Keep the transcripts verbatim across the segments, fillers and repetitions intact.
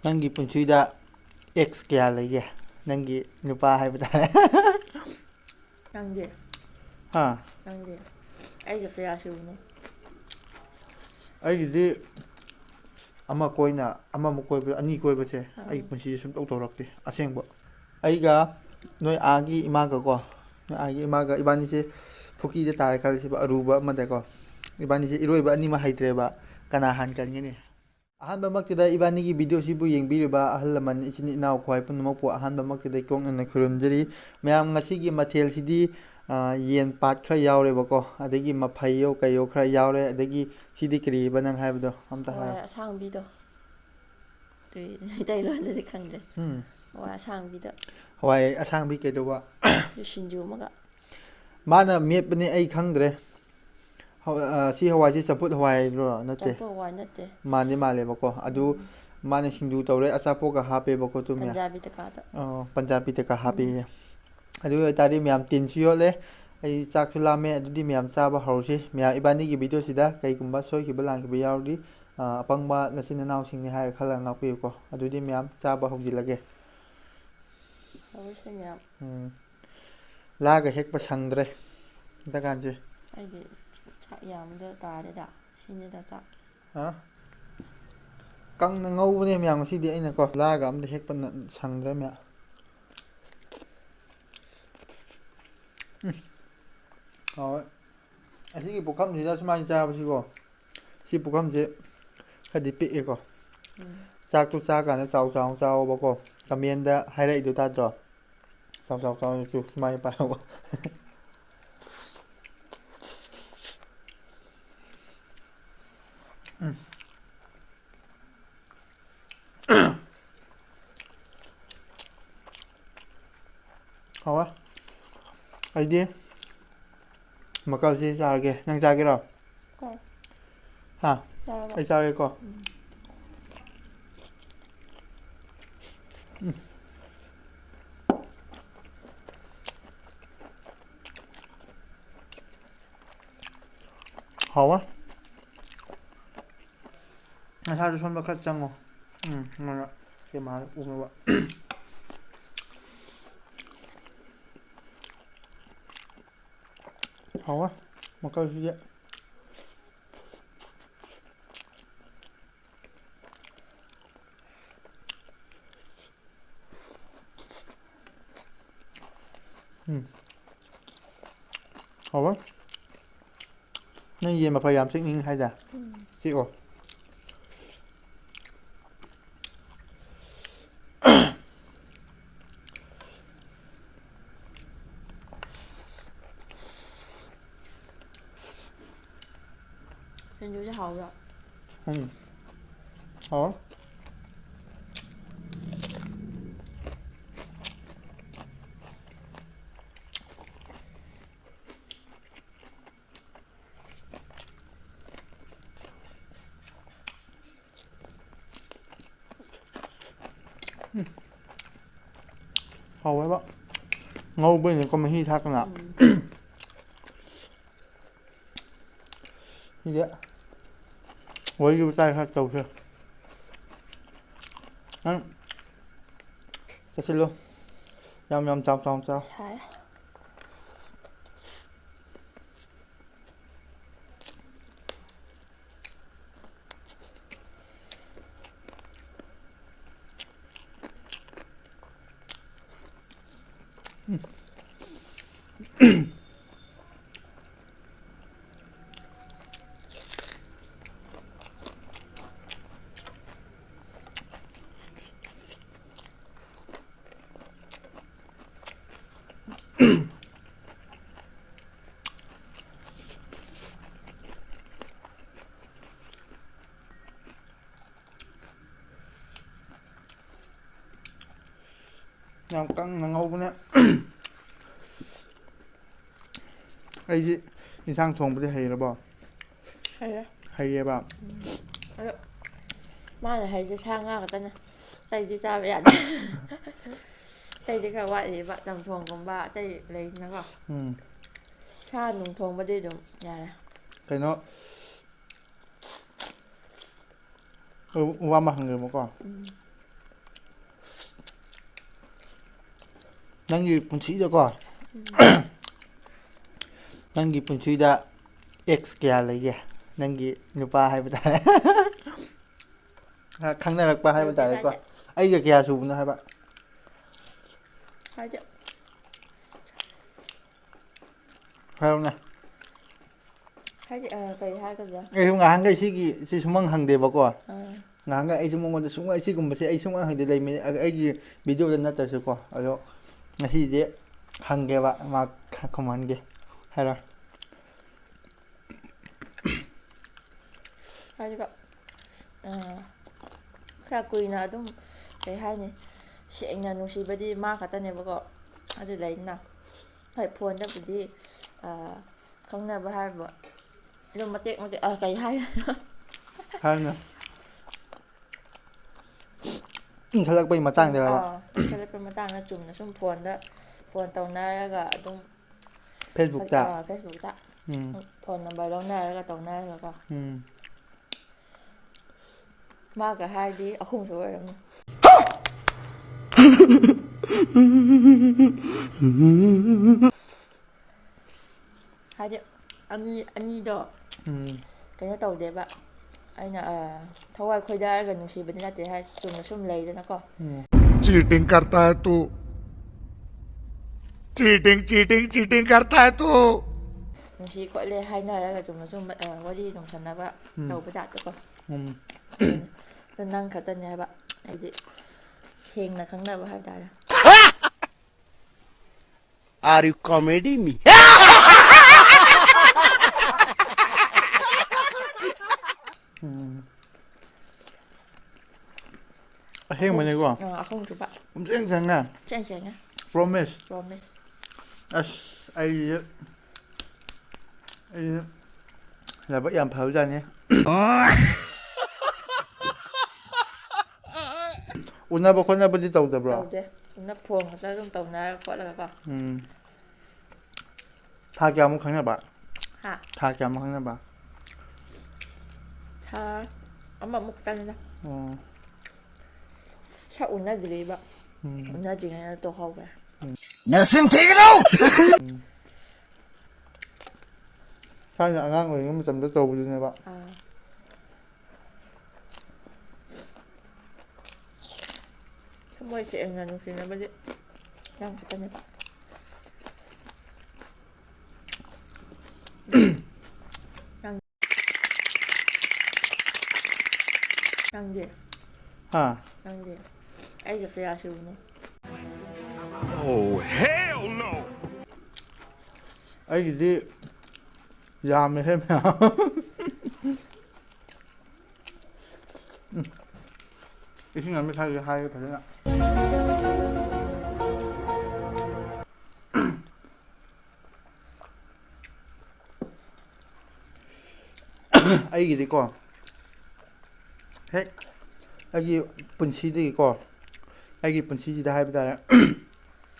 ꯅꯪꯒꯤ ꯄꯨꯟꯁꯤꯗ ꯑꯦꯛꯁ ꯀꯌꯥ ꯂꯩꯒꯦ? ꯅꯪꯒꯤ ꯅꯨꯄꯥ ꯍꯥꯏꯕ ꯇꯥꯔꯦ꯫ ꯅꯪꯗꯤ? ꯍꯥ? ꯅꯪꯗꯤ? ꯑꯩꯒ ꯀꯌꯥ ꯁꯨꯕꯅꯣ? ꯑꯩꯒꯤꯗꯤ ꯑꯃ ꯀꯣꯏꯅ ꯑꯃꯃꯨꯛ ꯀꯣꯏꯕ, ꯑꯅꯤ ꯀꯣꯏꯕꯁꯦ ꯑꯥ꯫ ꯑꯩꯒꯤ ꯄꯨꯟꯁꯤꯗ ꯁꯨꯝ ꯇꯧ ꯇꯧꯔꯛꯇꯦ ꯑꯁꯦꯡꯕ꯫ ꯑꯩꯒ ꯅꯣꯏ ꯑꯥꯒꯤ ꯏꯃꯥꯒꯀꯣ, ꯅꯣꯏ ꯑꯥꯒꯤ ꯏꯃꯥꯒ ꯏꯕꯥꯅꯤꯁꯦ ꯄꯨꯈ꯭ꯔꯤꯗ ꯇꯥꯔꯦ ꯈꯜꯂꯁꯦꯕ, ꯑꯔꯨꯕ ꯑꯃꯗꯀꯣ꯫ ꯏꯕꯥꯅꯤꯁꯦ ꯏꯔꯣꯏꯕ ꯑꯅꯤꯃꯛ ꯍꯩꯇ꯭ꯔꯦꯕ, ꯀꯅꯥ ꯍꯥꯟꯅ ꯀꯟꯒꯅꯤ? ꯑꯍꯥꯟꯕꯃꯛꯇꯗ ꯏꯕꯥꯅꯤꯒꯤ ꯚꯤꯗꯤꯑꯣꯁꯤꯕꯨ ꯌꯦꯡꯕꯤꯔꯤꯕ ꯑꯍꯜ ꯂꯃꯟ, ꯏꯆꯤꯟ ꯏꯅꯥꯎ, ꯈ꯭ꯋꯥꯏ ꯄꯨꯝꯅꯃꯛꯄꯨ ꯑꯍꯥꯟꯕꯃꯛꯇꯗ ꯏꯀꯣꯛꯅꯅ ꯈꯨꯔꯨꯝꯖꯔꯤ꯫ ꯃꯌꯥꯝ, ꯉꯁꯤꯒꯤ ꯃꯊꯦꯜꯁꯤꯗꯤ, ꯑ, ꯌꯦꯟ ꯄꯥꯠ ꯈꯔ ꯌꯥꯎꯔꯦꯕꯀꯣ, ꯑꯗꯒꯤ ꯃꯐꯩꯌꯣ ꯀꯩꯌꯣ ꯈꯔ ꯌꯥꯎꯔꯦ, ꯑꯗꯒꯤ ꯁꯤꯗꯤ ꯀꯔꯤꯕ ꯅꯪ ꯍꯥꯏꯕꯗꯣ? ꯑꯝꯇ ꯍꯋꯥꯏ ꯍꯥꯏꯔꯣ꯫ ꯑꯁꯥꯡꯕꯤꯗꯣ꯫ ꯑꯗꯨꯏ ꯃꯩꯇꯩꯂꯣꯟꯗꯗꯤ ꯈꯪꯗ꯭ꯔꯦ꯫ ꯎꯝ꯫ ꯍꯋꯥꯏ ꯑꯁꯥꯡꯕꯤꯗꯣ꯫ ꯍꯋꯥꯏ ꯑꯁꯥꯡꯕꯤ ꯀꯩꯗꯧꯕ? ꯑꯗꯨ ꯁꯤꯡꯖꯨ ꯑꯃꯒ꯫ ꯃꯥꯅ ꯃꯦꯠꯄꯅꯦ, ꯑꯩ ꯈꯪꯗ꯭ꯔꯦ꯫ ꯍꯧ-, ꯑ, ꯁꯤ ꯍꯋꯥꯏꯁꯤ ꯆꯝꯐꯨꯠ ꯍꯋꯥꯏꯔꯣ? ꯅꯠꯇꯦ꯫ ꯆꯝꯐꯨꯠ ꯍꯋꯥꯏ ꯅꯠꯇꯦ꯫ ꯃꯥꯟꯗꯤ ꯃꯥꯜꯂꯦꯕꯀꯣ꯫ ꯑꯗꯨ ꯎꯝ꯫ ꯃꯥꯅ ꯁꯤꯡꯖꯨ ꯇꯧꯔꯦ, ꯑꯆꯥꯄꯣꯠꯀ ꯍꯥꯞꯄꯦꯕꯀꯣ, ꯑꯗꯨ ꯃꯌꯥꯝ꯫ ꯄꯟꯖꯥꯕꯤ ꯇꯀꯥꯗ꯫ ꯑꯣ, ꯄꯟꯖꯥꯕꯤ ꯇꯀꯥ ꯎꯝ꯫ ꯍꯥꯞꯄꯦꯌꯦ꯫ ꯑꯗꯨ ꯑꯣꯏꯇꯥꯔꯗꯤ ꯃꯌꯥꯝ ꯇꯤꯟꯁꯨ ꯌꯣꯠꯂꯦ, ꯑꯩ ꯆꯥꯛꯁꯨ ꯂꯥꯝꯃꯦ꯫ ꯑꯗꯨꯗꯤ ꯃꯌꯥꯝ ꯆꯥꯕ ꯍꯧꯔꯁꯤ꯫ ꯃꯌꯥꯝ ꯏꯕꯥꯅꯤꯒꯤ ꯚꯤꯗꯤꯑꯣꯁꯤꯗ ꯀꯩꯒꯨꯝꯕ ꯁꯣꯏꯈꯤꯕ ꯂꯥꯟꯈꯤꯕ ꯌꯥꯎꯔꯗꯤ, ꯑ, ꯑꯄꯪꯕ ꯅꯆꯤꯟ ꯅꯅꯥꯎꯁꯤꯡꯅꯤ ꯍꯥꯏꯔ ꯈꯜꯂꯒ ꯉꯥꯛꯄꯤꯌꯨꯀꯣ꯫ ꯑꯗꯨꯗꯤ ꯃꯌꯥꯝ ꯆꯥꯕ ꯍꯧꯖꯤꯜꯂꯒꯦ꯫ ꯍꯧꯔꯁꯤ ꯃꯌꯥꯝ꯫ ꯎꯝ꯫ ꯂꯥꯒ ꯍꯦꯛꯄ ꯁꯪꯗ꯭ꯔꯦ ꯍꯟꯗꯛꯀꯥꯟꯁꯦ꯫ ꯑꯩꯗꯤ ꯆꯥꯛ ꯌꯥꯝꯕꯗ ꯇꯥꯔꯦꯗ꯫ ꯁꯤꯅꯤꯗ ꯆꯥꯛ꯫ ꯍꯥ? ꯀꯪꯅ ꯉꯧꯕꯅꯦ ꯃꯌꯥꯝ ꯉꯁꯤꯗꯤ ꯑꯩꯅꯀꯣ꯫ ꯂꯥꯒ ꯑꯝꯇ ꯍꯦꯛꯄ ꯅ-, ꯁꯪꯗ꯭ꯔꯦ ꯃꯌꯥꯝ꯫ ꯎꯝ꯫ ꯍꯥꯎꯋꯦ꯫ ꯑꯁꯤꯒꯤ ꯄꯨꯈꯝꯁꯤꯗ ꯁꯨꯃꯥꯏꯅ ꯆꯥꯕꯁꯤꯀꯣ, ꯁꯤ ꯄꯨꯈꯝꯁꯦ ꯈꯔꯗꯤ ꯄꯤꯛꯑꯦꯀꯣ꯫ ꯎꯝ꯫ ꯆꯥꯛꯇꯨ ꯆꯥꯀꯥꯟꯗ ꯆꯥꯎ ꯆꯥꯎꯅ ꯆꯥꯎꯑꯣꯕꯀꯣ꯫ ꯀꯃꯦꯟꯗ ꯍꯥꯏꯔꯛꯏꯗꯣ ꯇꯥꯗ꯭ꯔꯣ? ꯆꯥꯎ ꯆꯥꯎ ꯆꯥꯎꯅ ꯆꯨ ꯁꯨꯃꯥꯏꯅ ꯄꯥꯏꯍꯧꯕ꯫ ꯎꯝ꯫ ꯍꯥꯎꯋꯦ꯫ ꯑꯩꯗꯤ ꯃꯀꯜꯁꯤ ꯆꯥꯔꯒꯦ꯫ ꯅꯪ ꯆꯥꯒꯦꯔꯣ? ꯆꯥꯔꯦ꯫ ꯍꯥ? ꯆꯥꯔꯕ? ꯑꯩ ꯆꯥꯒꯦꯀꯣ꯫ ꯎꯝ꯫ ꯎꯝ꯫ ꯍꯥꯎꯋꯦ꯫ ꯅꯁꯥꯁꯨ ꯁꯣꯝꯗ ꯈꯔ ꯆꯪꯉꯣ꯫ ꯎꯝ, ꯃꯔꯛ꯫ ꯀꯦꯃꯥꯗ ꯎꯅꯕ꯫ ꯍꯥꯎꯋꯦ ꯃꯀꯜꯁꯤꯗꯤ꯫ ꯎꯝ꯫ ꯍꯥꯎꯕ? ꯅꯪ ꯌꯦꯟ ꯃꯐꯩ ꯌꯥꯝ ꯆꯤꯛꯅꯤꯡ ꯍꯥꯏꯗꯥꯏ? ꯎꯝ꯫ ꯆꯤꯛꯑꯣ꯫ ꯁꯤꯡꯖꯨꯁꯦ ꯍꯥꯎꯕ꯭ꯔꯣ? ꯎꯝ꯫ ꯍꯥꯎꯋꯦ꯫ ꯎꯝ꯫ ꯍꯥꯎꯋꯦꯕ꯫ ꯉꯧꯕꯩꯅꯦꯀꯣ ꯃꯍꯤ ꯊꯥꯛꯇꯅ꯫ ꯎꯝ꯫ ꯁꯤꯗꯤ ꯋꯥꯔꯤ ꯋꯥꯇꯥꯏ ꯈꯔ ꯇꯧꯁꯦ꯫ ꯅꯪ ꯆꯠꯁꯤꯜꯂꯨ꯫ ꯌꯥꯝ ꯌꯥꯝ ꯆꯥꯎ ꯆꯥꯎ ꯆꯥꯎ꯫ ꯁꯥꯏ꯫ ꯌꯥꯝ ꯀꯪꯅ ꯉꯧꯕꯅꯦ꯫ ꯑꯩꯗꯤ ꯏꯟꯁꯥꯡ ꯊꯣꯡꯕꯗꯤ ꯍꯩꯔꯕꯣ? ꯍꯩꯔꯦ꯫ ꯍꯩꯌꯦꯕ? ꯎꯝ꯫ ꯑꯗꯣ ꯃꯥꯅ ꯍꯩꯁꯦ ꯁꯥ ꯉꯥ ꯈꯛꯇꯅꯦ꯫ ꯑꯇꯩꯗꯤ ꯆꯥꯕ ꯌꯥꯗꯦ꯫ ꯑꯇꯩꯗꯤ ꯈꯔ ꯋꯥꯠꯂꯤꯕ, ꯆꯝꯊꯣꯡꯒꯨꯝꯕ ꯑꯇꯩ ꯂꯩꯗꯅꯀꯣ꯫ ꯎꯝ꯫ ꯁꯥ ꯅꯨꯡ ꯊꯣꯡꯕꯗꯤ ꯑꯗꯨꯝ ꯌꯥꯔꯦ꯫ ꯀꯩꯅꯣ, ꯑ, ꯋꯥ ꯑꯃ ꯍꯪꯒꯦꯕꯀꯣ꯫ ꯎꯝ꯫ ꯅꯪꯒꯤ ꯄꯨꯟꯁꯤꯗꯀꯣ, ꯅꯪꯒꯤ ꯄꯨꯟꯁꯤꯗ ꯑꯦꯛꯁ ꯀꯌꯥ ꯂꯩꯒꯦ? ꯅꯪꯒꯤ ꯅꯨꯄꯥ ꯍꯥꯏꯕ ꯇꯥꯔꯦ꯫ ꯈꯪꯅꯔꯛꯄ ꯍꯥꯏꯕ ꯇꯥꯔꯦꯀꯣ꯫ ꯑꯩꯒ ꯀꯌꯥ ꯁꯨꯕꯅꯣ ꯍꯥꯏꯕ? ꯍꯥꯏꯗꯤ, ꯍꯥꯏꯔꯣꯅꯦ꯫ ꯍꯥꯏꯗꯤ, ꯑ, ꯀꯩ ꯍꯥꯏꯒꯗ꯭ꯔꯥ? ꯑꯩꯁꯨ ꯉꯍꯥꯟꯈꯩ ꯁꯤꯒꯤ, ꯁꯤ ꯁꯨꯝꯍꯪ ꯍꯪꯗꯦꯕꯀꯣ꯫ ꯑꯥ꯫ ꯉꯍꯥꯟꯈꯩ ꯑꯩꯁꯨ ꯃꯉꯣꯟꯗ ꯁꯨꯡ-, ꯑꯩ ꯁꯤꯒꯨꯝꯕꯁꯦ ꯑꯩ ꯁꯨꯡꯍꯪ ꯍꯪꯗꯦ, ꯂꯩꯃꯤꯟꯅ-, ꯑ-, ꯑꯩꯒꯤ ꯚꯤꯗꯤꯑꯣꯗ ꯅꯠꯇ꯭ꯔꯁꯨꯀꯣ꯫ ꯑꯗꯣ ꯉꯁꯤꯗꯤ ꯍꯪꯒꯦꯕ, ꯃꯥ ꯈ-, ꯈꯨꯝꯍꯟꯒꯦ꯫ ꯍꯥꯏꯔꯣ꯫ ꯑꯗꯨꯒ, ꯑ, ꯈꯔ ꯀꯨꯏꯅ ꯑꯗꯨꯝ, ꯀꯩ ꯍꯥꯏꯅꯤ, ꯁꯦꯡꯅ ꯅꯨꯡꯁꯤꯕꯗꯤ ꯃꯥ ꯈꯛꯇꯅꯦꯕꯀꯣ꯫ ꯑꯗꯨ ꯂꯩꯗꯅ, ꯍꯣꯏ, ꯐꯣꯟꯗꯕꯨꯗꯤ, ꯑ, ꯈꯪꯅꯕ ꯍꯥꯏꯕꯨ ꯑꯗꯨꯝ ꯃꯇꯦꯛ ꯃꯇꯦꯛ, ꯑ, ꯀꯩ ꯍꯥꯏ? ꯍꯥꯏꯅ ꯏꯟꯈꯠꯂꯛꯄꯩ ꯃꯇꯥꯡꯗꯔꯕ? ꯑꯥ, ꯏꯟꯈꯠꯂꯛꯄꯩ ꯃꯇꯥꯡꯗ ꯆꯨꯝꯅ ꯁꯨꯝ ꯐꯣꯟꯗ, ꯐꯣꯟ ꯇꯧꯅꯔꯒ ꯑꯗꯨꯝ Facebookꯇ? ꯑꯥ, Facebookꯇ꯫ ꯎꯝ꯫ Phone number ꯂꯧꯅꯔꯒ ꯇꯧꯅꯔꯒꯀꯣ꯫ ꯎꯝ꯫ ꯃꯥꯒ ꯍꯥꯏꯔꯗꯤ ꯑꯍꯨꯝꯁꯨ ꯑꯣꯏꯔꯝꯅꯤ꯫ ꯍꯥꯏꯗꯤ ꯑꯅꯤ, ꯑꯅꯤꯗꯣ ꯎꯝ꯫ ꯀꯩꯅꯣ ꯇꯧꯗꯦꯕ꯫ ꯑꯩꯅ, ꯑ, ꯊꯋꯥꯏ ꯈꯣꯏꯗꯥꯔꯒ ꯅꯨꯡꯁꯤꯕꯗꯤ ꯅꯠꯇꯦ ꯍꯥꯏ, ꯆꯨꯝꯅ ꯁꯨꯝ ꯂꯩꯗꯅꯀꯣ꯫ ꯎꯝ꯫ चीटिंग करता है तू, चीटिंग, चीटिंग, चीटिंग करता है तू। ꯅꯨꯡꯁꯤ ꯈꯣꯠꯂꯦ ꯍꯥꯏꯅꯔꯒ ꯆꯨꯝꯅ ꯁꯨꯝ, ꯑ, ꯋꯥꯔꯤ ꯅꯨꯡꯁꯟꯅꯕ ꯎꯝ꯫ ꯇꯧꯕ ꯖꯥꯠꯇꯣꯀꯣ꯫ ꯎꯝ꯫ ꯑꯗꯣ ꯅꯪ ꯈꯛꯇꯅꯦ ꯍꯥꯏꯕ, ꯍꯥꯏꯗꯤ ꯁꯦꯡꯅ ꯈꯪꯅꯕ ꯍꯥꯏꯕ ꯇꯥꯔꯦ꯫ Are you comedy me? ꯎꯝ꯫ ꯑꯁꯦꯡꯕꯅꯤꯀꯣ? ꯑꯥ, ꯑꯍꯨꯝꯁꯨꯕ꯫ ꯄꯨꯝꯁꯦꯡ ꯁꯦꯡꯅ? ꯄꯨꯝꯁꯦꯡ ꯁꯦꯡꯅ꯫ Promise? Promise꯫ ꯑꯁ, ꯑꯩꯁꯦ, ꯑꯩꯁꯦ ꯂꯥꯏꯕꯛ ꯌꯥꯝ ꯐꯕꯖꯥꯠꯅꯤ꯫ ꯎꯅꯕ ꯈꯣꯠꯅꯕꯗꯤ ꯇꯧꯗꯕ꯭ꯔꯣ? ꯇꯧꯗꯦ꯫ ꯎꯅ-, ꯐꯣꯟ ꯈꯛꯇ ꯑꯗꯨꯝ ꯇꯧꯅꯔ ꯈꯣꯠꯂꯒꯀꯣ꯫ ꯎꯝ꯫ ꯊꯥ ꯀꯌꯥꯃꯨꯛ ꯈꯪꯅꯕ? ꯍꯥ? ꯊꯥ ꯀꯌꯥꯃꯨꯛ ꯈꯪꯅꯕ? ꯊꯥ ꯑꯃꯃꯨꯛ ꯈꯛꯇꯅꯤꯗ꯫ ꯑꯣ꯫ ꯁꯛ ꯎꯅꯗ꯭ꯔꯤꯕ꯫ ꯎꯝ꯫ ꯎꯅꯗ꯭ꯔꯤꯉꯩꯗ ꯇꯣꯛꯍꯧꯈ꯭ꯔꯦ꯫ ꯎꯝ꯫ ꯅꯆꯤꯟ ꯊꯤꯒꯅꯨ! ꯊꯥꯏꯅ ꯑꯉꯥꯡ ꯑꯣꯏꯔꯤꯉꯩ ꯃꯇꯝꯗ ꯇꯧꯕꯗꯨꯅꯦꯕ꯫ ꯑꯥ꯫ ꯊꯃꯣꯏ ꯁꯦꯡꯅ ꯅꯨꯡꯁꯤꯅꯕꯁꯦ ꯌꯥꯝ ꯈꯛꯇꯅꯦꯕ꯫ ꯅꯪꯗꯤ? ꯍꯥ? ꯅꯪꯗꯤ? ꯑꯩꯒ ꯀꯌꯥ ꯁꯨꯕꯅꯣ? Oh, hell no! ꯑꯩꯒꯤꯗꯤ ꯌꯥꯝꯃꯦꯍꯦ ꯃꯌꯥꯝ꯫ ꯎꯝ꯫ ꯏꯁꯤꯡ ꯑꯃ ꯊꯛꯑꯒꯦ ꯍꯥꯏꯒꯦ ꯐꯖꯅ꯫ ꯑꯩꯒꯤꯗꯤꯀꯣ, ꯍꯦꯛ ꯑꯩꯒꯤ ꯄꯨꯟꯁꯤꯗꯒꯤꯀꯣ, ꯑꯩꯒꯤ ꯄꯨꯟꯁꯤꯁꯤꯗ ꯍꯥꯏꯕ ꯇꯥꯔꯦ,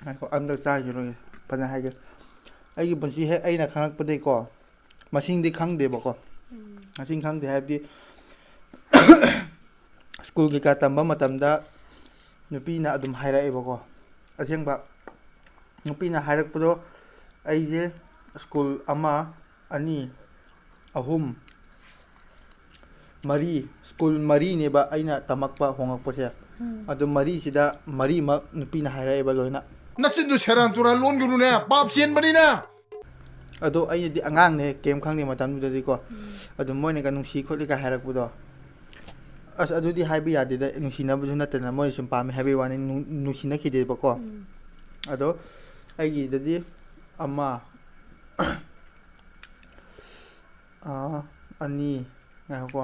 ꯉꯥꯏꯈꯣ, ꯑꯝꯇ ꯆꯥꯈꯤꯔꯣꯏꯒꯦ, ꯐꯖꯅ ꯍꯥꯏꯒꯦ꯫ ꯑꯩꯒꯤ ꯄꯨꯟꯁꯤ ꯍꯦꯛ ꯑꯩꯅ ꯈꯪꯉꯛꯄꯗꯒꯤꯀꯣ, ꯃꯁꯤꯡꯗꯤ ꯈꯪꯗꯦꯕꯀꯣ, ꯎꯝ꯫ ꯃꯁꯤꯡ ꯈꯪꯗꯦ ꯍꯥꯏꯕꯗꯤ, ꯁ꯭ꯀꯨꯜ ꯀꯩꯀꯥ ꯇꯝꯕ ꯃꯇꯝꯗ ꯅꯨꯄꯤꯅ ꯑꯗꯨꯝ ꯍꯥꯏꯔꯛꯑꯦꯕꯀꯣ꯫ ꯑꯁꯦꯡꯕ, ꯅꯨꯄꯤꯅ ꯍꯥꯏꯔꯛꯄꯗꯣ, ꯑꯩꯁꯦ ꯁ꯭ꯀꯨꯜ ꯑꯃ, ꯑꯅꯤ, ꯑꯍꯨꯝ, ꯃꯔꯤ, ꯁ꯭ꯀꯨꯜ ꯃꯔꯤꯅꯦꯕ ꯑꯩꯅ ꯇꯝꯃꯛꯄ, ꯍꯣꯡꯉꯛꯄꯁꯦ꯫ ꯎꯝ꯫ ꯑꯗꯨ ꯃꯔꯤꯁꯤꯗ ꯃꯔꯤꯃꯛ ꯅꯨꯄꯤꯅ ꯍꯥꯏꯔꯛꯑꯦꯕ ꯂꯣꯏꯅ꯫ ꯅꯆꯤꯟꯗꯨ ꯁꯦꯔꯥꯟ ꯇꯨꯔꯥꯟ ꯂꯣꯟꯒꯅꯨꯅꯦ, ꯄꯥꯞ ꯆꯦꯟꯕꯅꯤꯅ꯫ ꯑꯗꯣ ꯑꯩꯅꯗꯤ ꯑꯉꯥꯡꯅꯦ, ꯀꯩꯝ ꯈꯪꯗꯦ ꯃꯇꯝꯗꯨꯗꯗꯤꯀꯣ꯫ ꯎꯝ꯫ ꯑꯗꯨꯝ ꯃꯣꯏꯅꯒ ꯅꯨꯡꯁꯤ ꯈꯣꯠꯂꯤꯒ ꯍꯥꯏꯔꯛꯄꯗꯣ, ꯑꯁ, ꯑꯗꯨꯗꯤ ꯍꯥꯏꯕ ꯌꯥꯗꯦꯗ, ꯅꯨꯡꯁꯤꯅꯕꯁꯨ ꯅꯠꯇꯅ, ꯃꯣꯏꯅ ꯁꯨꯝ ꯄꯥꯝꯃꯦ ꯍꯥꯏꯕꯒꯤ ꯋꯥꯅꯤ, ꯅꯨꯡ-, ꯅꯨꯡꯁꯤꯅꯈꯤꯗꯦꯕꯀꯣ꯫ ꯎꯝ꯫ ꯑꯗꯣ ꯑꯩꯒꯤꯗꯗꯤ ꯑꯃ, ꯑꯥ, ꯑꯅꯤ, ꯉꯥꯏꯈꯣꯀꯣ꯫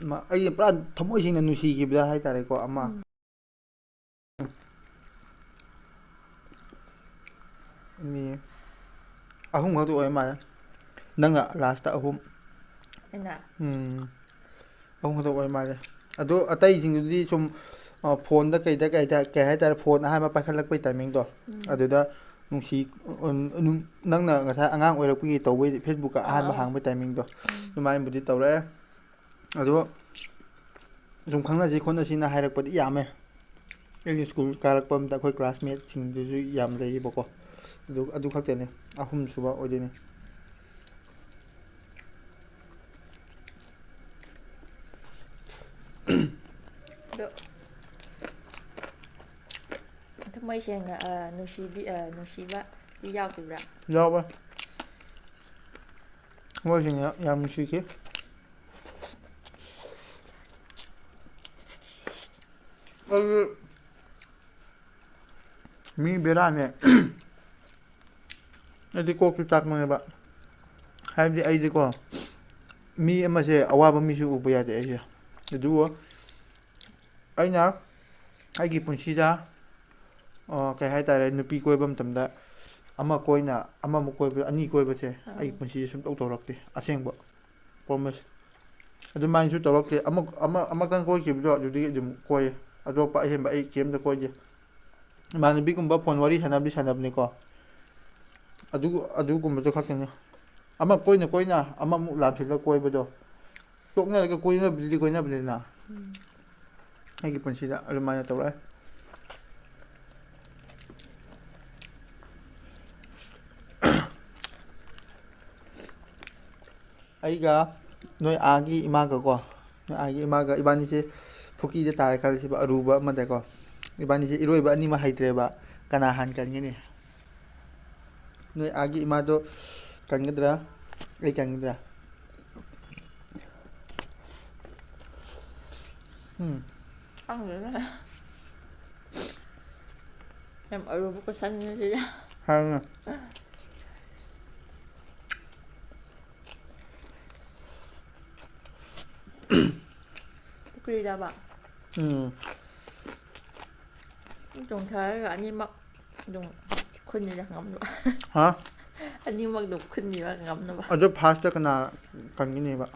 ꯑꯃ, ꯑꯩꯒꯤ ꯄꯨꯔꯥ ꯊꯃꯣꯏ ꯁꯦꯡꯅ ꯅꯨꯡꯁꯤꯈꯤꯕꯗ ꯍꯥꯏꯇꯥꯔꯦꯀꯣ, ꯑꯃ꯫ ꯎꯝ꯫ ꯑꯅꯤ, ꯑꯍꯨꯝ ꯈꯛꯇ ꯑꯣꯏ ꯃꯥꯜꯂꯦ꯫ ꯅꯪꯅ ꯂꯥꯁꯇ ꯑꯍꯨꯝ꯫ ꯑꯩꯅ? ꯎꯝ꯫ ꯑꯍꯨꯝ ꯈꯛꯇ ꯑꯣꯏ ꯃꯥꯜꯂꯦ꯫ ꯑꯗꯣ ꯑꯇꯩꯁꯤꯡꯗꯨꯗꯤ ꯁꯨꯝ, ꯑ, ꯐꯣꯟꯗ ꯀꯩꯗ ꯀꯩꯗ, ꯀꯩ ꯍꯥꯏꯇꯥꯔꯦ, ꯐꯣꯟ ꯑꯍꯥꯟꯕ ꯄꯥꯏꯈꯠꯂꯛꯄꯩ ꯇꯥꯏꯃꯤꯡꯗꯣ, ꯎꯝ꯫ ꯑꯗꯨꯗ ꯅꯨꯡꯁꯤ, ꯎꯝ, ꯅꯨꯡ-, ꯅꯪꯅ ꯉꯁꯥꯏ ꯑꯉꯥꯡ ꯑꯣꯏꯔꯛꯄꯒꯤ ꯇꯧꯕꯩ ꯐꯦꯁꯕꯨꯛꯀ ꯑꯍꯥꯟꯕ ꯑꯥ꯫ ꯍꯥꯡꯕꯩ ꯇꯥꯏꯃꯤꯡꯗꯣ, ꯎꯝ꯫ ꯑꯗꯨꯃꯥꯏꯅꯕꯨꯗꯤ ꯇꯧꯔꯛꯑꯦ꯫ ꯑꯗꯣ ꯁꯨꯝ ꯈꯪꯅꯁꯤ ꯈꯣꯠꯅꯁꯤꯅ ꯍꯥꯏꯔꯛꯄꯗꯤ ꯌꯥꯝꯃꯦ꯫ ꯑꯩꯅ ꯁ꯭ꯀꯨꯜ ꯀꯥꯔꯛꯄ ꯃꯇꯝꯗ ꯑꯩꯈꯣꯏ ꯀ꯭ꯂꯥꯁꯃꯦꯠꯁꯤꯡꯗꯨꯁꯨ ꯌꯥꯝ ꯂꯩꯌꯦꯕꯀꯣ꯫ ꯑꯗꯨ, ꯑꯗꯨ ꯈꯛꯇꯅꯤ, ꯑꯍꯨꯝꯁꯨꯕ ꯑꯣꯏꯗꯣꯏꯅꯤ꯫ ꯑꯗꯣ ꯊꯃꯣꯏ ꯁꯦꯡꯅ, ꯑ, ꯅꯨꯡꯁꯤꯕꯤ-, ꯑ, ꯅꯨꯡꯁꯤꯕꯗꯤ ꯌꯥꯎꯈꯤꯕ꯭ꯔꯥ? ꯌꯥꯎꯋꯦ꯫ ꯊꯃꯣꯏ ꯁꯦꯡꯅ ꯌꯥꯝ ꯅꯨꯡꯁꯤꯈꯤ꯫ ꯑꯗꯨ ꯃꯤ ꯕꯦꯔꯥꯅꯦ꯫ ꯑꯩꯗꯤ ꯀꯣꯛꯁꯨ ꯆꯥꯛꯄꯅꯦꯕ꯫ ꯍꯥꯏꯕꯗꯤ ꯑꯩꯗꯤꯀꯣ, ꯃꯤ ꯑꯃꯁꯦ ꯑꯋꯥꯕ ꯃꯤꯁꯨ ꯎꯕ ꯌꯥꯗꯦ ꯑꯩꯁꯦ꯫ ꯑꯗꯨꯕꯨ ꯑꯩꯅ ꯑꯩꯒꯤ ꯄꯨꯟꯁꯤꯗ, ꯑ, ꯀꯩ ꯍꯥꯏꯇꯥꯔꯦ, ꯅꯨꯄꯤ ꯀꯣꯏꯕ ꯃꯇꯝꯗ ꯑꯃ ꯀꯣꯏꯅ ꯑꯃꯃꯨꯛ ꯀꯣꯏꯕ, ꯑꯅꯤ ꯀꯣꯏꯕꯁꯦ ꯑꯥ꯫ ꯑꯩꯒꯤ ꯄꯨꯟꯁꯤꯗ ꯁꯨꯝꯇꯧ ꯇꯧꯔꯛꯇꯦ, ꯑꯁꯦꯡꯕ꯫ Promise꯫ ꯑꯗꯨꯃꯥꯏꯅꯁꯨ ꯇꯧꯔꯛꯇꯦ꯫ ꯑꯃꯨꯛ, ꯑꯃ, ꯑꯃꯇꯪ ꯀꯣꯏꯈꯤꯕꯗꯣ ꯑꯗꯨꯗꯒꯤ ꯑꯗꯨꯝ ꯀꯣꯏꯌꯦ꯫ ꯑꯇꯣꯞꯄ ꯑꯍꯦꯟꯕ ꯑꯩ ꯀꯩꯝꯇ ꯀꯣꯏꯗꯦ꯫ ꯏꯃꯥꯟꯅꯕꯤꯒꯨꯝꯕ ꯐꯣꯟ ꯋꯥꯔꯤ ꯁꯥꯟꯅꯕꯗꯤ ꯁꯥꯟꯅꯕꯅꯤꯀꯣ꯫ ꯑꯗꯨ, ꯑꯗꯨꯒꯨꯝꯕꯗꯣ ꯈꯛꯇꯅꯤ꯫ ꯑꯃ ꯀꯣꯏꯅ ꯀꯣꯏꯅ ꯑꯃꯃꯨꯛ ꯂꯥꯝꯁꯤꯜꯂ ꯀꯣꯏꯕꯗꯣ꯫ ꯇꯣꯛꯅꯔꯒ ꯀꯣꯏꯅꯕꯗꯨꯗꯤ ꯀꯣꯏꯅꯕꯅꯤꯗꯅ꯫ ꯎꯝ꯫ ꯑꯩꯒꯤ ꯄꯨꯟꯁꯤꯗ ꯑꯗꯨꯃꯥꯏꯅ ꯇꯧꯔꯛꯑꯦ꯫ ꯑꯩꯒ ꯅꯣꯏ ꯑꯥꯒꯤ ꯏꯃꯥꯒꯀꯣ, ꯅꯣꯏ ꯑꯥꯒꯤ ꯏꯃꯥꯒ ꯏꯕꯥꯅꯤꯁꯦ ꯄꯨꯈ꯭ꯔꯤꯗ ꯇꯥꯔꯦ ꯈꯜꯂꯁꯤꯕ, ꯑꯔꯨꯕ ꯑꯃꯗꯀꯣ꯫ ꯏꯕꯥꯅꯤꯁꯦ ꯏꯔꯣꯏꯕ ꯑꯅꯤꯃꯛ ꯍꯩꯇ꯭ꯔꯦꯕ꯫ ꯀꯅꯥ ꯍꯥꯟꯅ ꯀꯟꯒꯅꯤ? ꯅꯣꯏ ꯑꯥꯒꯤ ꯏꯃꯥꯗꯣ ꯀꯟꯒꯗ꯭ꯔꯥ, ꯑꯩ ꯀꯟꯒꯗ꯭ꯔꯥ? ꯎꯝ꯫ ꯈꯪꯗꯦꯗ꯫ ꯌꯥꯝ ꯑꯔꯨꯕ questionꯅꯤ ꯁꯤꯗꯤ꯫ ꯍꯥꯏꯌꯨꯅꯦ꯫ ꯄꯨꯈ꯭ꯔꯤꯗꯕ? ꯎꯝ꯫ ꯆꯣꯡꯊꯔꯒ ꯑꯅꯤꯃꯛ ꯑꯗꯨꯝ ꯈꯨꯟꯅꯤꯗ ꯉꯝꯅꯕ꯫ ꯍꯥ? ꯑꯅꯤꯃꯛ ꯑꯗꯨꯝ ꯈꯨꯟꯅꯤꯕ ꯉꯝꯅꯕ꯫ ꯑꯗꯣ firstꯇ ꯀꯅꯥ ꯀꯟꯒꯅꯤꯕ?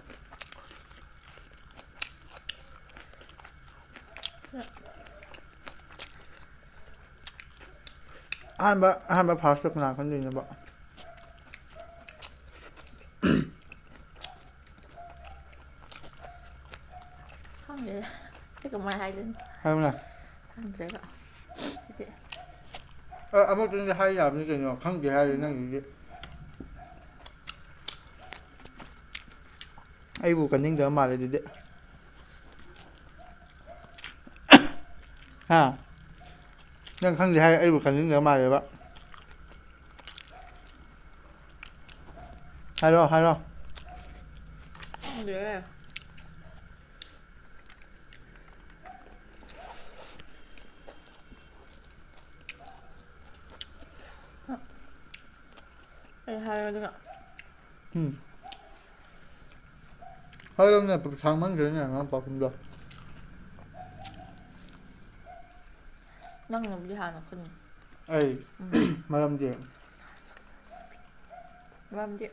ꯑꯍꯥꯟꯕ, ꯑꯍꯥꯟꯕ firstꯇ ꯀꯅꯥ ꯈꯟꯗꯣꯏꯅꯣꯕ? ꯈꯪꯗꯦꯗ꯫ ꯑꯩ ꯀꯃꯥꯏ ꯍꯥꯏꯗꯣꯏꯅꯣ? ꯍꯥꯏꯌꯨꯅꯦ꯫ ꯈꯪꯗ꯭ꯔꯦꯕ꯫ ꯑꯗꯨꯗꯤ ꯑ, ꯑꯃꯇꯪꯗꯤ ꯍꯥꯏ ꯌꯥꯕꯅꯤ ꯀꯩꯅꯣ, ꯈꯪꯗꯦ ꯍꯥꯏꯔꯦ ꯅꯪꯒꯤꯗꯤ꯫ ꯑꯩꯕꯨ ꯀꯟꯅꯤꯡꯗꯕ ꯃꯥꯜꯂꯦ ꯑꯗꯨꯗꯤ꯫ ꯍꯥ? ꯅꯪ ꯈꯪꯗꯦ ꯍꯥꯏ, ꯑꯩꯕꯨ ꯀꯟꯅꯤꯡꯗꯕ ꯃꯥꯜꯂꯦꯕ꯫ ꯍꯥꯏꯔꯣ, ꯍꯥꯏꯔꯣ꯫ ꯈꯪꯗꯦ꯫ ꯑꯩ ꯍꯥꯏꯔꯣ ꯑꯗꯨꯒ꯫ ꯎꯝ꯫ ꯍꯥꯏꯔꯣꯅꯦ, ꯁꯥꯡꯃꯟꯈ꯭ꯔꯦꯅꯦ ꯅꯪ ꯄꯥꯎꯈꯨꯝꯗꯣ꯫ ꯅꯪꯅꯕꯨꯗꯤ ꯍꯥꯟꯅ ꯈꯨꯝꯃꯨ꯫ ꯑꯩ? ꯎꯝ꯫ ꯃꯔꯝꯗꯤ? ꯃꯔꯝꯗꯤ?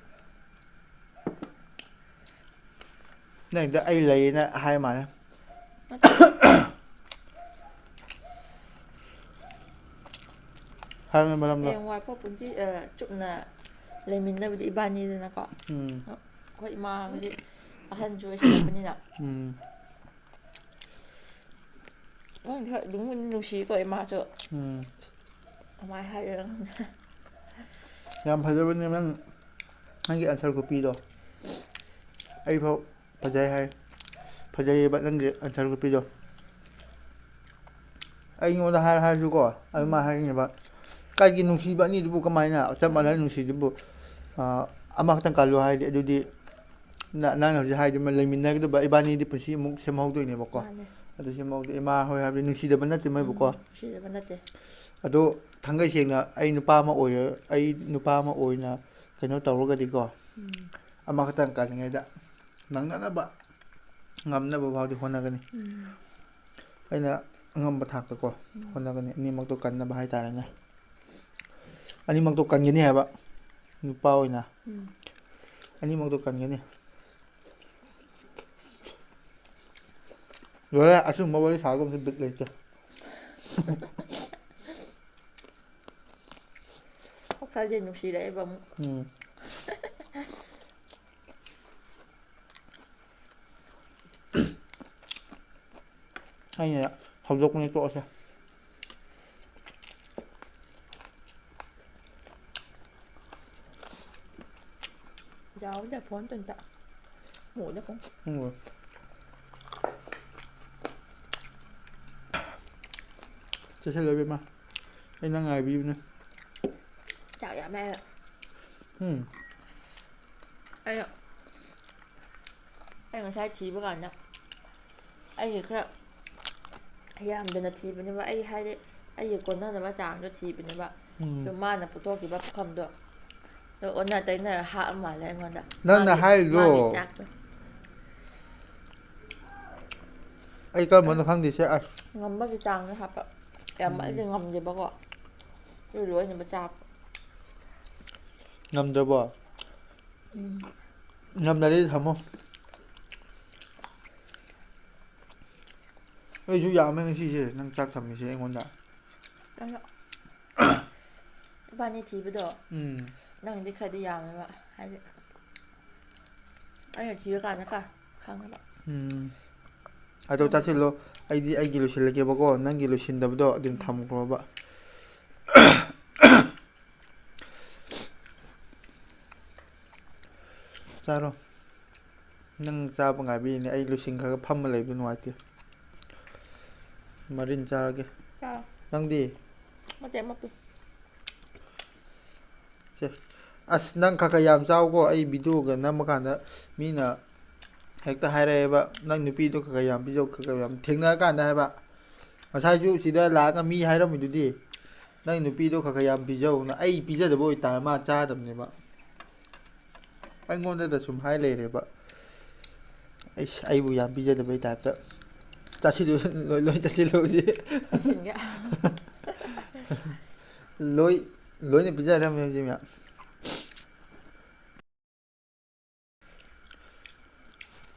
ꯅꯪꯗꯣ ꯑꯩ ꯂꯩꯌꯦꯅ ꯍꯥꯏ ꯃꯥꯜꯂꯦ꯫ ꯅꯠꯇꯦ꯫ ꯍꯥꯏꯕꯅꯦ ꯃꯔꯝꯗꯣ꯫ ꯍꯌꯦꯡꯋꯥꯏꯐꯥꯎ ꯄꯨꯟꯁꯤ, ꯑ, ꯆꯨꯞꯅ ꯂꯩꯃꯤꯟꯅꯕꯗꯤ ꯏꯕꯥꯅꯤꯗꯅꯀꯣ꯫ ꯎꯝ꯫ ꯑꯩꯈꯣꯏ ꯏꯃꯥ ꯍꯧꯖꯤꯛ ꯑꯍꯟꯁꯨ ꯑꯣꯏꯁꯤꯜꯂꯛꯄꯅꯤꯅ꯫ ꯎꯝ꯫ ꯈꯪꯗꯦ, ꯍꯣꯏ, ꯅꯨꯡꯕꯨꯗꯤ ꯅꯨꯡꯁꯤꯀꯣ ꯏꯃꯥꯁꯨ꯫ ꯎꯝ꯫ ꯀꯃꯥꯏ ꯍꯥꯏꯗꯣꯏꯅꯣ ꯈꯪꯗꯦ꯫ ꯌꯥꯝ ꯐꯖꯕꯅꯦ ꯅꯪ, ꯅꯪꯒꯤ answer ꯈꯨꯄꯤꯗꯣ꯫ ꯑꯩꯐꯥꯎ ꯐꯖꯩ ꯍꯥꯏ꯫ ꯐꯖꯩꯌꯦꯕ ꯅꯪꯒꯤ answer ꯈꯨꯄꯤꯗꯣ꯫ ꯑꯩꯉꯣꯟꯗ ꯍꯥꯏꯔ ꯍꯥꯏꯔꯁꯨꯀꯣ, ꯑꯗꯨ ꯃꯥ ꯎꯝ꯫ ꯍꯥꯏꯔꯤꯅꯦꯕ, "ꯀꯥꯏꯒꯤ ꯅꯨꯡꯁꯤꯕ ꯑꯅꯤꯗꯨꯕꯨ ꯀꯃꯥꯏꯅ ꯆꯞ ꯃꯥꯟꯅꯅ ꯎꯝ꯫ ꯅꯨꯡꯁꯤꯗꯨꯕꯨ, ꯑ, ꯑꯃꯈꯛꯇꯪ ꯀꯜꯂꯨ ꯍꯥꯏꯔꯗꯤ?" ꯑꯗꯨꯗꯤ ꯅ-, ꯅꯪꯅ ꯍꯧꯖꯤꯛ ꯍꯥꯏꯗꯨꯃ ꯂꯩꯃꯤꯟꯅꯒꯗꯕ ꯏꯕꯥꯅꯤꯗꯤ ꯄꯨꯟꯁꯤ ꯑꯃꯨꯛ ꯁꯦꯝꯍꯧꯗꯣꯏꯅꯦꯕꯀꯣ꯫ ꯃꯥꯅꯦ꯫ ꯑꯗꯨ ꯁꯦꯝꯍꯧꯗꯣꯏ, ꯏꯃꯥ ꯍꯣꯏ ꯍꯥꯏꯕꯗꯤ ꯅꯨꯡꯁꯤꯗꯕ ꯅꯠꯇꯦ ꯃꯣꯏꯕꯨꯀꯣ꯫ ꯎꯝ, ꯅꯨꯡꯁꯤꯗꯕ ꯅꯠꯇꯦ꯫ ꯑꯗꯣ ꯊꯥꯡꯒꯩ ꯁꯦꯡꯅ ꯑꯩ ꯅꯨꯄꯥ ꯑꯃ ꯑꯣꯏꯔ-, ꯑꯩ ꯅꯨꯄꯥ ꯑꯃ ꯑꯣꯏꯅ ꯀꯩꯅꯣ ꯇꯧꯔꯒꯗꯤꯀꯣ, ꯎꯝ꯫ ꯑꯃꯈꯛꯇꯪ ꯀꯜꯂꯤꯉꯩꯗ ꯅꯪꯅꯅꯕ, ꯉꯝꯅꯕ ꯐꯥꯎꯗꯤ ꯍꯣꯠꯅꯒꯅꯤ꯫ ꯎꯝ꯫ ꯑꯩꯅ ꯑꯉꯝꯕ ꯊꯥꯛꯇꯀꯣ ꯎꯝ꯫ ꯍꯣꯠꯅꯒꯅꯤ, ꯑꯅꯤꯃꯛꯇꯣ ꯀꯟꯅꯕ ꯍꯥꯏꯇꯥꯔꯦꯅꯦ꯫ ꯑꯅꯤꯃꯛꯇꯣ ꯀꯟꯒꯅꯤ ꯍꯥꯏꯕ, ꯅꯨꯄꯥ ꯑꯣꯏꯅ꯫ ꯎꯝ꯫ ꯑꯅꯤꯃꯛꯇꯣ ꯀꯟꯒꯅꯤ꯫ ꯂꯣꯏꯔꯦ, ꯑꯆꯨꯝꯕ ꯋꯥꯔꯤ ꯁꯥꯒꯨꯝꯁꯦ ꯕꯤꯠ ꯂꯩꯇꯦ꯫ ꯋꯥꯈꯜꯁꯦ ꯅꯨꯡꯁꯤꯔꯛꯑꯦꯕ ꯑꯃꯨꯛ꯫ ꯎꯝ꯫ ꯑꯩꯅ ꯍꯧꯗꯣꯛꯄꯅꯤ, ꯇꯣꯛꯑꯁꯦ꯫ ꯌꯥꯎꯗꯦ ꯐꯣꯟ ꯇꯨꯟꯇ꯫ ꯃꯨꯗ ꯐꯣꯟ꯫ ꯎꯝ꯫ ꯆꯠꯁꯤꯜꯂꯣ ꯏꯕꯦꯝꯃ꯫ ꯑꯩ ꯅꯪ ꯉꯥꯏꯕꯤꯕꯅꯦ꯫ ꯆꯥꯛ ꯌꯥꯝꯃꯦ꯫ ꯎꯝ꯫ ꯑꯩ ꯑꯩ ꯉꯁꯥꯏ ꯊꯤꯕ ꯀꯥꯟꯗ ꯑꯩꯒꯤ ꯈꯔ ꯌꯥꯝꯗꯅ ꯊꯤꯕꯅꯦꯕ꯫ ꯑꯩ ꯍꯥꯏꯗꯤ ꯑꯩꯒꯤ ꯀꯣꯟꯅꯅꯕ ꯆꯥꯡꯗꯣ ꯊꯤꯕꯅꯦꯕ꯫ ꯎꯝ꯫ ꯑꯗꯣ ꯃꯥꯅ ꯄꯨꯊꯣꯛꯈꯤꯕ ꯄꯨꯈꯝꯗꯣ ꯑꯗꯣ ꯑꯣꯟꯅ ꯇꯩꯅꯔ ꯍꯥꯞꯄ ꯃꯥꯜꯂꯦ ꯑꯩꯉꯣꯟꯗ꯫ ꯅꯪꯅ ꯃꯥꯒꯤ, ꯍꯥꯏꯔꯤꯗꯣ ꯃꯥꯒꯤ ꯆꯥꯛꯇꯣ꯫ ꯑꯩ ꯀꯔꯝꯕꯅꯣ ꯈꯪꯗꯦꯁꯦ꯫ ꯑꯁ꯫ ꯉꯝꯕꯒꯤ ꯆꯥꯡꯗ ꯍꯥꯞꯄ꯫ ꯌꯥꯝ ꯎꯝ꯫ ꯑꯩꯗꯤ ꯉꯝꯗꯦꯕꯀꯣ꯫ ꯑꯗꯨ ꯂꯣꯏꯅꯃꯛ ꯆꯥꯕ꯫ ꯉꯝꯗ꯭ꯔꯕꯣ? ꯎꯝ꯫ ꯉꯝꯗ꯭ꯔꯗꯤ ꯊꯝꯃꯣ꯫ ꯑꯩꯁꯨ ꯌꯥꯝꯃꯦ ꯉꯁꯤꯁꯦ, ꯅꯪ ꯆꯥꯛ ꯊꯝꯃꯤꯁꯦ ꯑꯩꯉꯣꯟꯗ꯫ ꯑꯗꯣ ꯏꯕꯥꯅꯤ ꯊꯤꯕꯗꯣ ꯎꯝ꯫ ꯅꯪꯗꯤ ꯈꯔꯗꯤ ꯌꯥꯝꯃꯦꯕ, ꯍꯥꯏꯗꯤ ꯑꯩꯅ ꯊꯤꯔꯀꯥꯟꯗ ꯀꯣ ꯈꯪꯉꯦꯕ꯫ ꯎꯝ꯫ ꯑꯗꯣ ꯅꯪꯒꯤꯗꯣ꯫ ꯆꯥꯁꯤꯜꯂꯣ, ꯑꯩꯗꯤ ꯑꯩꯒꯤ ꯂꯣꯏꯁꯤꯜꯂꯒꯦꯕꯀꯣ, ꯅꯪꯒꯤ ꯂꯣꯏꯁꯤꯟꯗꯕꯗꯣ ꯑꯗꯨꯝ ꯎꯝ꯫ ꯊꯝꯈ꯭ꯔꯣꯕ꯫ ꯆꯥꯔꯣ꯫ ꯅꯪ ꯆꯥꯕ ꯉꯥꯏꯕꯤꯔꯤꯅꯦ꯫ ꯑꯩ ꯂꯣꯏꯁꯤꯟꯈ꯭ꯔꯒ ꯐꯝꯃ ꯂꯩꯕꯗꯣ ꯅꯨꯡꯉꯥꯏꯇꯦ꯫ ꯃꯔꯤꯟ ꯆꯥꯔꯒꯦ꯫ ꯆꯥꯔꯣ꯫ ꯅꯪꯗꯤ? ꯃꯇꯦꯛ ꯑꯃ ꯄꯤ꯫ ꯁꯦ꯫ ꯑꯁ, ꯅꯪ ꯈꯔ ꯈꯔ ꯌꯥꯝ ꯆꯥꯎꯀꯣ꯫ ꯑꯩ videoꯒ ꯅꯝꯃꯀꯥꯟꯗ ꯃꯤꯅ ꯍꯦꯛꯇ ꯍꯥꯏꯔꯛꯑꯦꯕ, "ꯅꯪ ꯅꯨꯄꯤꯗꯣ ꯈꯔ ꯈꯔ ꯌꯥꯝ ꯄꯤꯖꯧ, ꯈꯔ ꯈꯔ ꯌꯥꯝ", ꯊꯦꯡꯅꯔꯀꯥꯟꯗ ꯍꯥꯏꯕ꯫ ꯉꯁꯥꯏꯁꯨ ꯁꯤꯗ ꯂꯥꯛꯑꯒ ꯃꯤ ꯍꯥꯏꯔꯝꯃꯤꯗꯨꯗꯤ, "ꯅꯪ ꯅꯨꯄꯤꯗꯣ ꯈꯔ ꯈꯔ ꯌꯥꯝ ꯄꯤꯖꯧꯅ"꯫ ꯑꯩ ꯄꯤꯖꯗꯕ ꯑꯣꯏꯇꯥꯔꯦ ꯃꯥ ꯆꯥꯗꯕꯅꯦꯕ꯫ ꯑꯩꯉꯣꯟꯗꯗ ꯁꯨꯝ ꯍꯥꯏ ꯂꯩꯔꯦꯕ꯫ ꯑꯩꯁ, ꯑꯩꯕꯨ ꯌꯥꯝ ꯄꯤꯖꯗꯕꯩ typeꯇ꯫ ꯆꯥꯁꯤꯜꯂꯨ, ꯂꯣꯏ, ꯂꯣꯏ ꯆꯥꯁꯤꯜꯂꯨ ꯍꯧꯖꯤꯛ꯫ ꯆꯥꯁꯤꯟꯒꯦ꯫ ꯂꯣꯏ, ꯂꯣꯏꯅ ꯄꯤꯖꯔꯝꯃꯦ ꯍꯧꯖꯤꯛ ꯃꯌꯥꯝ꯫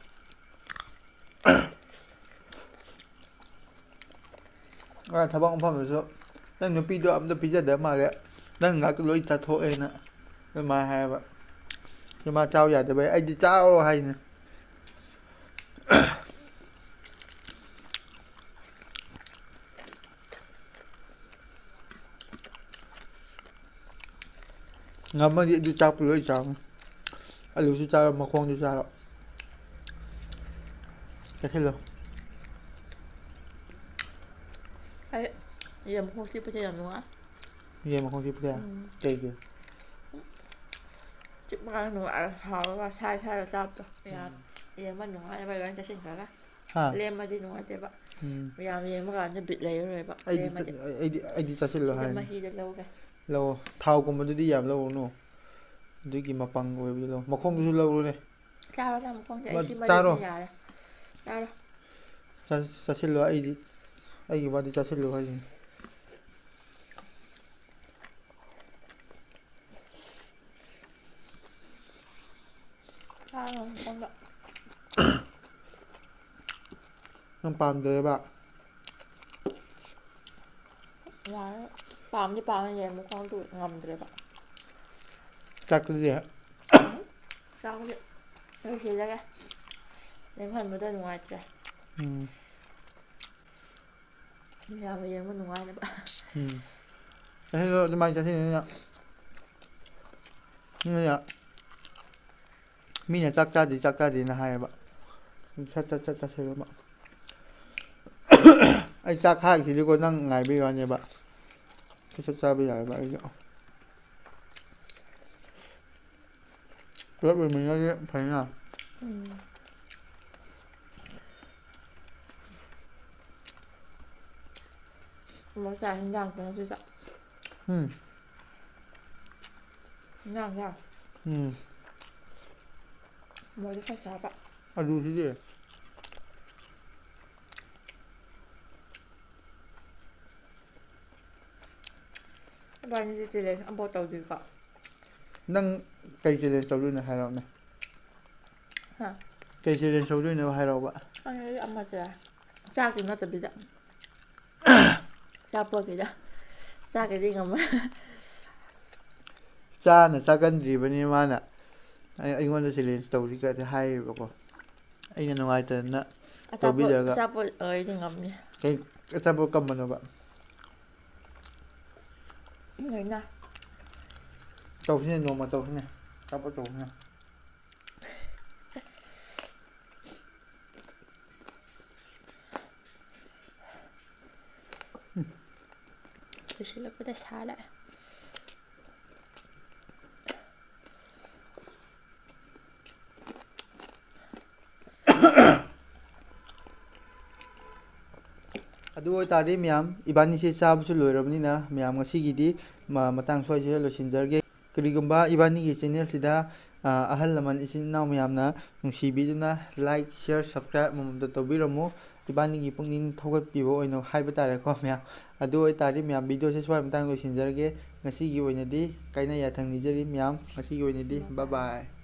ꯑ, ꯊꯕꯛ ꯃꯐꯝꯗꯁꯨ, "ꯅꯪ ꯅꯨꯄꯤꯗꯣ ꯑꯝꯇ ꯄꯤꯖꯗꯕ ꯃꯥꯜꯂꯦ, ꯅꯪ ꯉꯥꯛꯇ ꯂꯣꯏ ꯆꯥꯊꯣꯛꯑꯦꯅ", ꯑꯗꯨꯃꯥꯏꯅ ꯍꯥꯏꯌꯦꯕ꯫ ꯑꯗꯨ ꯃꯥ ꯆꯥꯎ ꯌꯥꯗꯕꯩ ꯑꯩꯗꯤ ꯆꯥꯎ ꯍꯥꯏꯅꯤ꯫ ꯉꯝꯃꯗꯤ ꯑꯗꯨ ꯆꯥꯛꯄꯨ ꯂꯣꯏ ꯆꯥꯔꯣ꯫ ꯑꯂꯨꯁꯨ ꯆꯥꯔꯣ, ꯃꯈꯣꯡꯁꯨ ꯆꯥꯔꯣ꯫ ꯆꯥꯁꯤꯜꯂꯣ꯫ ꯑꯩ ꯌꯦꯟ ꯃꯈꯣꯡ ꯆꯤꯛꯄꯁꯦ ꯌꯥꯝ ꯅꯨꯡꯉꯥꯏ꯫ ꯌꯦꯟ ꯃꯈꯣꯡ ꯆꯤꯛꯄꯁꯦ? ꯎꯝ꯫ ꯀꯩꯒꯤ? ꯆꯤꯛꯄ ꯀꯥꯟꯗ ꯅꯨꯡꯉꯥꯏꯔ ꯍꯥꯎꯔꯒ ꯁꯥꯏ ꯁꯥꯏꯔ ꯆꯥꯕꯗꯣ꯫ ꯌꯥꯝ ꯎꯝ꯫ ꯌꯦꯟ ꯑꯃ ꯅꯨꯡꯉꯥꯏꯅꯕ ꯂꯣꯏ ꯆꯥꯁꯤꯟꯈ꯭ꯔꯒ꯫ ꯍꯥ? ꯂꯦꯝꯃꯗꯤ ꯅꯨꯡꯉꯥꯏꯇꯦꯕ꯫ ꯎꯝ꯫ ꯃꯌꯥꯝ ꯌꯦꯡꯕ ꯀꯥꯟꯗ ꯕꯤꯠ ꯂꯩꯔꯔꯣꯏꯕ꯫ ꯑꯩꯗꯤ ꯂꯦꯝꯃꯗꯤ꯫ ꯆ-, ꯑꯩꯗꯤ, ꯑꯩꯗꯤ ꯆꯥꯁꯤꯜꯂꯣ ꯁꯤꯗ ꯍꯥꯏꯅꯤ꯫ ꯃꯍꯤꯗ ꯂꯧꯒꯦ꯫ ꯂꯧꯑꯣ꯫ ꯊꯥꯎꯒꯨꯝꯕꯗꯨꯗꯤ ꯌꯥꯝ ꯂꯧꯔꯨꯅꯨ꯫ ꯑꯗꯨꯒꯤ ꯃꯄꯪ ꯑꯣꯏꯕꯗꯣ ꯂꯧ꯫ ꯃꯈꯣꯡꯗꯨꯁꯨ ꯂꯧꯔꯨꯅꯦ꯫ ꯆꯥꯔꯣ ꯅꯪ ꯃꯈꯣꯡꯁꯦ꯫ ꯑꯩ ꯃ-, ꯁꯤ ꯆꯥꯔꯣ꯫ ꯃꯔꯤꯁꯤꯅ ꯌꯥꯔꯦ꯫ ꯆꯥꯔꯣ꯫ ꯆꯥ-, ꯆꯥꯁꯤꯜꯂꯣ꯫ ꯑꯩꯗꯤ, ꯑꯩꯒꯤ ꯋꯥꯗꯤ ꯆꯥꯁꯤꯜꯂꯣ ꯍꯥꯏꯁꯤꯅꯤ꯫ ꯆꯥꯔꯣ ꯃꯈꯣꯡꯗꯣ꯫ ꯅꯪ ꯄꯥꯝꯗ꯭ꯔꯦꯕ? ꯌꯥꯔꯦ꯫ ꯄꯥꯝꯗꯤ ꯄꯥꯝꯃꯦ, ꯌꯦꯟ ꯃꯈꯣꯡꯗꯨ ꯉꯝꯗ꯭ꯔꯦꯕ꯫ ꯆꯥꯛꯇꯨꯗꯤ? ꯎꯝ꯫ ꯆꯥꯛꯁꯦ ꯂꯣꯏꯁꯤꯜꯂꯒꯦ꯫ ꯂꯦꯝꯍꯟꯕꯗꯣ ꯅꯨꯡꯉꯥꯏꯇ꯭ꯔꯦ꯫ ꯎꯝ꯫ ꯃꯌꯥꯝ ꯌꯦꯡꯕ ꯅꯨꯡꯉꯥꯏꯅꯕ꯫ ꯎꯝ꯫ ꯆꯥꯁꯤꯜꯂꯣ, ꯑꯗꯨꯃꯥꯏꯅ ꯆꯥꯁꯤꯜꯂꯣ꯫ ꯅꯪꯅ ꯃꯤꯅ ꯆꯥꯛ ꯆꯥꯗꯦ, ꯆꯥꯛ ꯆꯥꯗꯦꯅ ꯍꯥꯏꯌꯦꯕ꯫ ꯁꯠ ꯁꯠ ꯁꯠ ꯆꯥꯁꯤꯜꯂꯣꯕ꯫ ꯑꯩ ꯆꯥꯛ ꯈꯥꯛꯏꯁꯤꯗꯤꯀꯣ ꯅꯪ ꯉꯥꯏꯕꯩ ꯋꯥꯅꯦꯕ꯫ ꯁꯠ ꯁꯠ ꯆꯥꯕ ꯌꯥꯏꯑꯕ ꯑꯩꯁꯨ꯫ ꯄꯨꯂꯞ ꯑꯣꯏꯃꯤꯟꯅꯔꯗꯤ ꯐꯩꯅ꯫ ꯎꯝ꯫ ꯃꯣꯏ ꯆꯥꯛ ꯍꯤꯟꯖꯥꯡ ꯀꯩꯅꯣꯁꯨ ꯆꯥ-, ꯎꯝ꯫ ꯍꯤꯟꯖꯥꯡꯁꯦ ꯎꯝ꯫ ꯃꯣꯏꯗꯤ ꯈꯔ ꯆꯥꯕ꯫ ꯑꯂꯨꯁꯤꯗꯤ? ꯏꯕꯥꯅꯤꯁꯦ challenge ꯑꯃꯐꯥꯎ ꯇꯧꯗ꯭ꯔꯤꯀꯣ꯫ ꯅꯪ ꯀꯩ challenge ꯇꯧꯗꯣꯏꯅꯣ ꯍꯥꯏꯔꯛꯑꯣꯅꯦ꯫ ꯍꯥ? ꯀꯩ challenge ꯇꯧꯗꯣꯏꯅꯣ ꯍꯥꯏꯔꯛꯑꯣꯕ꯫ ꯑꯩ ꯑꯃꯁꯦ ꯆꯥꯛꯀꯤ ꯅꯠꯇꯕꯤꯗ꯫ ꯑꯆꯥꯄꯣꯠꯀꯤꯗ꯫ ꯆꯥꯛꯀꯤꯗꯤ ꯉꯝꯃꯣꯏ꯫ ꯆꯥꯅ ꯆꯥꯒꯟꯗ꯭ꯔꯤꯕꯅꯤ ꯃꯥꯅ꯫ ꯑꯩ-, ꯑꯩꯉꯣꯟꯗ challenge ꯇꯧꯔꯤ ꯀꯥꯏꯗꯤ ꯍꯥꯏꯔꯤꯕꯀꯣ꯫ ꯑꯩꯅ ꯅꯨꯡꯉꯥꯏꯇꯗꯅ ꯑꯆꯥꯄꯣꯠ, ꯇꯧꯕꯤꯗ꯭ꯔꯒ꯫ ꯑꯆꯥꯄꯣꯠ ꯑꯣꯏꯔꯗꯤ ꯉꯝꯅꯤ꯫ ꯀꯩ ꯑꯆꯥꯄꯣꯠ ꯀꯝꯕꯅꯣꯕ? ꯂꯩꯅ꯫ ꯇꯧꯁꯤꯅꯦ, ꯅꯣꯡꯃ ꯇꯧꯁꯤꯅꯦ, ꯑꯆꯥꯄꯣꯠ ꯇꯧꯁꯤꯅꯦ꯫ ꯂꯣꯏꯁꯤꯜꯂꯛꯄꯗ ꯁꯥ ꯂꯥꯛꯑꯦ꯫ ꯑꯗꯨ ꯑꯣꯏꯇꯥꯔꯗꯤ ꯃꯌꯥꯝ, ꯏꯕꯥꯅꯤꯁꯦ ꯆꯥꯕꯁꯨ ꯂꯣꯏꯔꯕꯅꯤꯅ, ꯃꯌꯥꯝ, ꯉꯁꯤꯒꯤꯗꯤ ꯃ-, ꯃꯇꯥꯡ ꯁ꯭ꯋꯥꯏꯁꯤꯗ ꯂꯣꯏꯁꯤꯟꯖꯔꯒꯦ꯫ ꯀꯔꯤꯒꯨꯝꯕ ꯏꯕꯥꯅꯤꯒꯤ ꯆꯦꯅꯦꯜꯁꯤꯗ, ꯑ, ꯑꯍꯜ ꯂꯃꯟ, ꯏꯆꯤꯟ ꯏꯅꯥꯎ ꯃꯌꯥꯝꯅ ꯅꯨꯡꯁꯤꯕꯤꯗꯨꯅ like, share, subscribe ꯑꯃꯃꯝꯇ ꯇꯧꯕꯤꯔꯝꯃꯨ꯫ ꯏꯕꯥꯅꯤꯒꯤ ꯄꯨꯛꯅꯤꯡ ꯊꯧꯒꯠꯄꯤꯕ ꯑꯣꯏꯅ ꯍꯥꯏꯕ ꯇꯥꯔꯦꯀꯣ, ꯃꯌꯥꯝ꯫ ꯑꯗꯨ ꯑꯣꯏꯇꯥꯔꯗꯤ ꯃꯌꯥꯝ, videoꯁꯦ ꯁ꯭ꯋꯥꯏ ꯃꯇꯥꯡ ꯂꯣꯏꯁꯤꯟꯖꯔꯒꯦ꯫ ꯉꯁꯤꯒꯤ ꯑꯣꯏꯅꯗꯤ ꯀꯥꯏꯅ ꯌꯥꯊꯪ ꯅꯤꯖꯔꯤ ꯃꯌꯥꯝ꯫ ꯉꯁꯤꯒꯤ ꯑꯣꯏꯅꯗꯤ bye bye꯫